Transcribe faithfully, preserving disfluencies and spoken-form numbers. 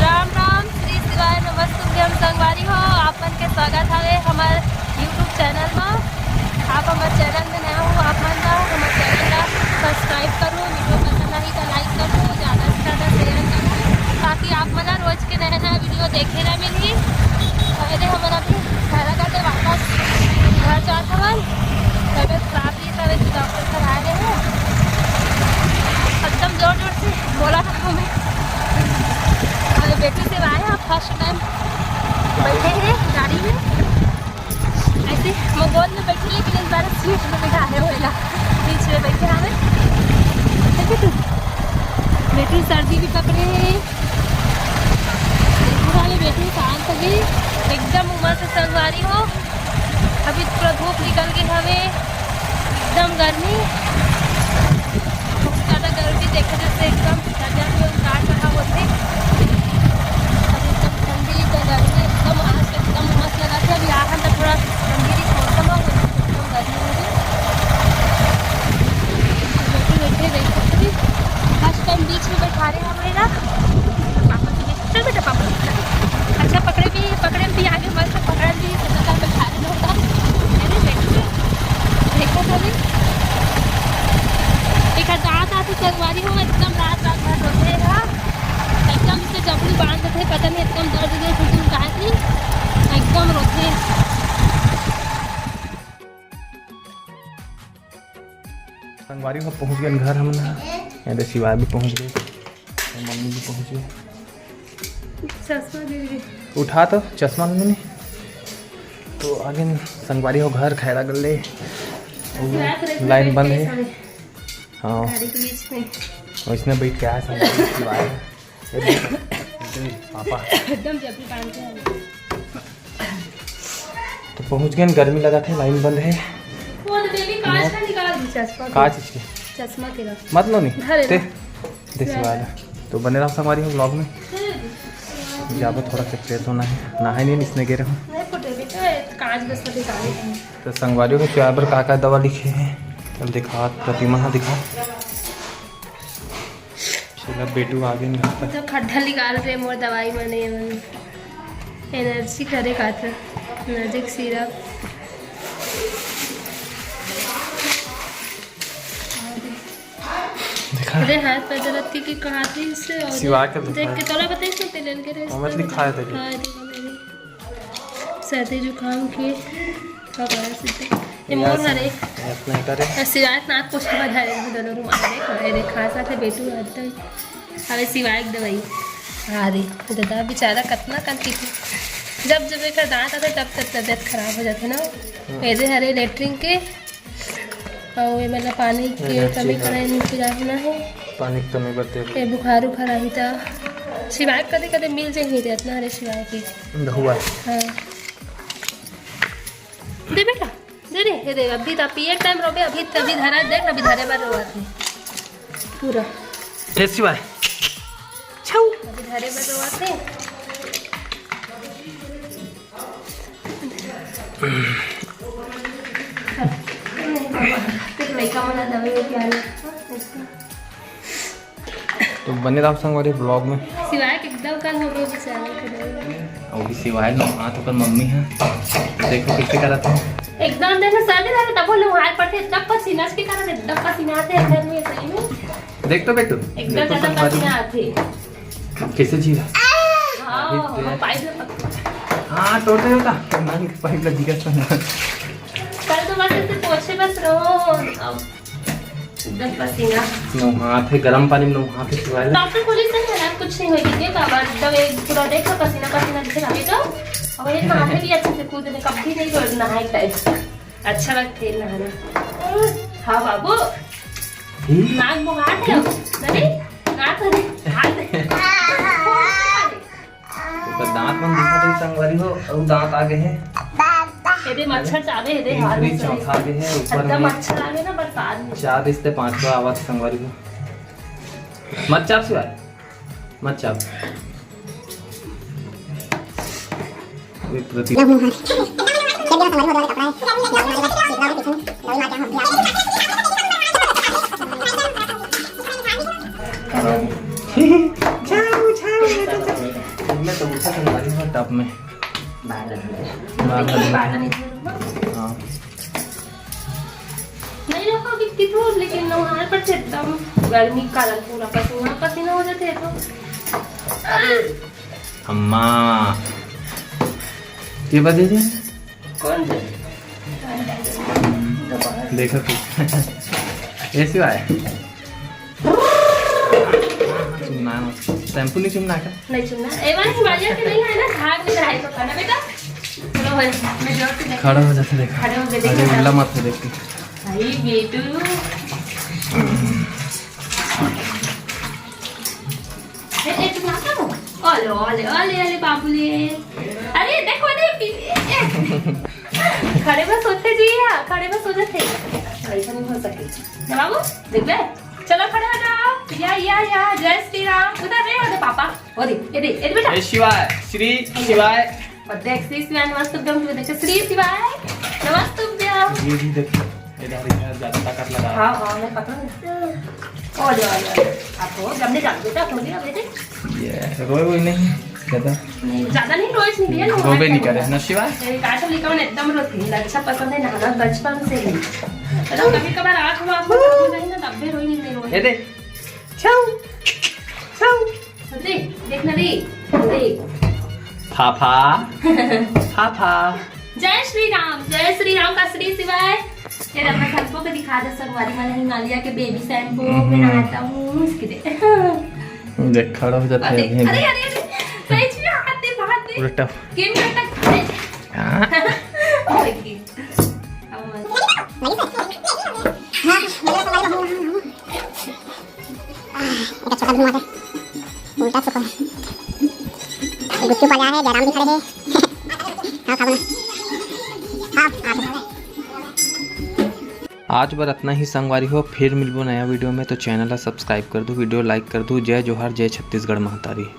राम राम, श्री शिवाय नमस्तुभ्यम संगवारी हो, आप मन के स्वागत हवे हमर YouTube चैनल म। आप हमर चैनल में नया हो, आप मन ला हमर चैनल ला सब्सक्राइब करो, वीडियो पसंद आही त लाइक करो, ज़्यादा से ज़्यादा शेयर करो, ताकि आप मन ला रोज के नया नया वीडियो देखे ला मिलही। अउ एदे हमन अभी घर आ के वापस घर जात हवन। तबीयत खराब रही, तबीयत डॉक्टर कराए रहे हैं। एकदम जोर जोर से बोला था हमें। अरे बेटी से आए हैं, फर्स्ट टाइम बैठे हैं गाड़ी में। ऐसे मैं गोद में बैठी, लेकिन इस बार सीट में बैठा है, वही ला बीच में बैठे हमें। देखे तू, बेटी सर्दी भी पकड़े है। देखो वाले बेटी शांत भी, एकदम उमस संगवारी हो। अभी पूरा धूप निकल गई हवे, एकदम गर्मी, बहुत ज़्यादा गर्मी देखे जैसे एकदम तबीयत में उतार चढ़ाव होथे। अभी एकदम ठंडी तो गर्मी एकदम आज एकदम मस्त लगा थे। अभी आखन तक थोड़ा ठंडी भी मौसम हो, एकदम गर्मी हो गई। बैठे बैठे बैठे अभी फर्स्ट टाइम बीच में बैठा रहे हैं हमारे ना। पापा के बीच, चल बेटा, पापा के बीच। अच्छा पकड़े भी, पकड़े भी आगे मस्त पकड़ ली, तो पता बैठा रहे होता। अरे बैठे, देखो तो अभी एक दांत आते संगवारी हो, एकदम रात रात भर रोते रहा। एकदम से जबड़ी बांध देते, पता नहीं एकदम दर्द दे, फिर तुम कहा थी एकदम रोते। संगवारी हो पहुंच गए घर हमन ह। एदे शिवाय भी पहुंच गए, मम्मी भी पहुंच गए। चश्मा दे दे। उठा तो चश्मा ले मैंने। तो आगे संगवारी हो घर खैरा गल्ले। लाइन बंद है। हाँ। गाड़ी के बीच में। वैसने बैठ के आया संगवारी शिवाय। ए, पापा। एकदम जल्दी बांध के आए। तो पहुंच गए, गर्मी लगा थे, लाइन बंद है। वो तो बेबी कांच का निकाल दी चश्मा के। कांच इसके। चश्मा के रख। मत लो नहीं। धरे ते। ना। देसी वाला। तो बने रहो हमारी vlog में। जाबो थोड़ा सा fresh होना है, नहाए नहीं इसने गिरे हूँ। नहीं फुटे बेटा, कांच बस निकाले हैं। तो संगवारी हो चाय पर का का दवा लिखे हैं, चल दिखा, प्रतिमा हाँ दिखा। चला बेटू आ गए घर पर। तो खड्डा निकाल रहे मोर दवाई मने मन। एनर्जी करे खातिर मैजिक सिरप। देखा? अरे हाथ पैर दर्द के, के कहा थी इससे और शिवा के देख के दिखा। तोला बताइस ना तेल के रहे। वो मत लिखा है तेरे। हाँ, देखो मेरे। सर्दी जुकाम के का करा सीधे। ये ये मोर ऐसे हरे। ऐसे नहीं करे। ऐसे यार नाक पोछा बजा रहे हैं दोनों रुमाल देख, अरे देख, खांसा थे बेटू एकदम। अबे शिवाय के दवाई। अरे दादा बेचारा कितना कन पीथे। जब जब एक दांत आते तब तब तबियत खराब हो जाते ना। हम्म। एदे हरे लेटरिन के। और ये मतलब पानी की एनर्जी कमी है। कराए नहीं पिलाना है। पानी की कमी बढ़ते। ये बुखार उखार आई था। शिवाय कदे कदे मिल जाही रे इतना हरे शिवाय की। हुआ। हाँ। दे बेटा, दे रे, ये दे, अभी तो पिए टाइम रोबे, अभी तभी धरा, देख, अभी धरे बार रोवत है। पूरा। ए शिवाय। छऊ। अभी धरे बार रोवत है। फिर लइका मन दवाई पियाना। तो बने रहो संगवारी vlog में। शिवाय के एकदम कल हो गए बेचारे के दवाई। अउ भी शिवाय नहात ओकर मम्मी है। देखो कैसे करत है। एकदम देखो सर्दी लगे तब लोग हाथ पड़ते, एकदम पसीना के कारण एकदम पसीना आते हैं घर में सही में। देख तो बेटू, एकदम देखो ज्यादा संगवारी। पसीना आते। कैसे जी रहा? हाँ, अभी तो हम पाइप में पकड़। हाँ, तोड़ दे बेटा। तो मैं पाइप लग गया था। कल तो बस ऐसे पोछे बस रहो। अब एकदम पसीना। नहात है, गरम पानी में नहात है शिवाय। डॉक्टर बोले सही है ना, कुछ नहीं होगी, देख अब दवाई पूरा देख लो, पसीना पसीना दिखे अभी तो। और ये नहाते भी अच्छे से, कूद में कभी नहीं डरना है टाइप। अच्छा लगता है नहाना। हाँ बाबू। हम्म। नाक बुहात है। अरे, नाक, अरे, हाथ। ओकर दांत मन दिखत हे संगवारी हो, अउ दांत आगे हे। एदे मच्छर चाबे, एदे हाथ तीसरी में चौथा आगे हे, ऊपर एकदम में मच्छर आगे ना बरसात में। चार रिश्ते पांचवा आवत हे संगवारी हो। मत चाप शिवाय, मत चाप। ये प्रति- मैं बाहर रख दे। बाहर रख दे। बाहर नहीं। हाँ। नहीं रखो कि कितु, लेकिन नहाए पर से एकदम गर्मी के कारण पूरा पसीना पसीना हो जाते हैं तो। अम्मा, के बजे थे? कौन थे? देखो तू। ऐसी बात है। चुमना है, शैम्पू नहीं चुमना का? नहीं चुमना। ए, वाला हिमालय के नहीं है ना, झाग में रहा है तो खाना बेटा। चलो भाई, मैं जोर से देख। खड़ा हो जाते देखो। खड़े हो गए, अरे, देखो। उल्ला मत हो देख के। भाई, बेटू। ए, ए, चुप ना करो। ओले, ओले, ओले, ओले, बाबू ले। अरे, देखो, अरे, पी-, ए। खड़े बस होते जी, हाँ, खड़े बस हो जाते। ऐसा नहीं हो सके। ना बाबू, देख ले। चलो, खड़े हो जाओ। या, या, या, जय श्री राम। उधर रे, उधर पापा। ओ दे, ये दे, ये दे बेटा। जय शिवाय, श्री शिवाय। और देख, श्री शिवाय नमस्तुभ्यं, तू देख, श्री शिवाय नमस्तुभ्यं। ये भी देख, इधर, इधर ज्यादा ताकत लगा। हाँ, हाँ, मैं पकड़। ओ दे, ओ दे, ओ दे। आप हो, जब नहीं जाते, बेटा, हो गया, बेटे। ये रोए वोए नहीं ज्यादा। नहीं, ज्यादा नहीं, रोए नहीं भैया, रोबे नहीं करे ना शिवा। ए, काटो लिखा मैंने एकदम रोती है, अच्छा पसंद है नहाना बचपन से ही। मतलब कभी कभार आँख वाँख में हो जाए ना, तब भी रोई नहीं, नहीं रोई। ये दे। छाऊ, छाऊ। दे, देख ना रे, दे। फाफा, फाफा। जय श्री राम, जय श्री राम का श्री शिवाय। ये रहा शैम्पू को दिखा दे संगवारी मन, हिमालय के बेबी शैम्पू में हम्म। नहाता हूँ, इसके दे। देख, खड़ा हो जाता है अरे, अभी। अरे, अरे, अरे, सही में हाथ दे, हाथ दे। उल्टा। गेम करता है। हाँ। ओके। अब मत। हाँ, मेरे को लगा, हाँ, हाँ, हाँ। आह, एक अच्छा कदम हुआ था। उल्टा चुका है। गुच्चू पड़ा है, जयराम भी खड़े हैं। हाँ, खाओ ना। हाँ, हाँ। आज बर अतना ही संगवारी हो, फिर मिलबो नया वीडियो में। तो चैनल ला सब्सक्राइब कर दो, वीडियो लाइक कर दो। जय जोहार, जय छत्तीसगढ़ महतारी।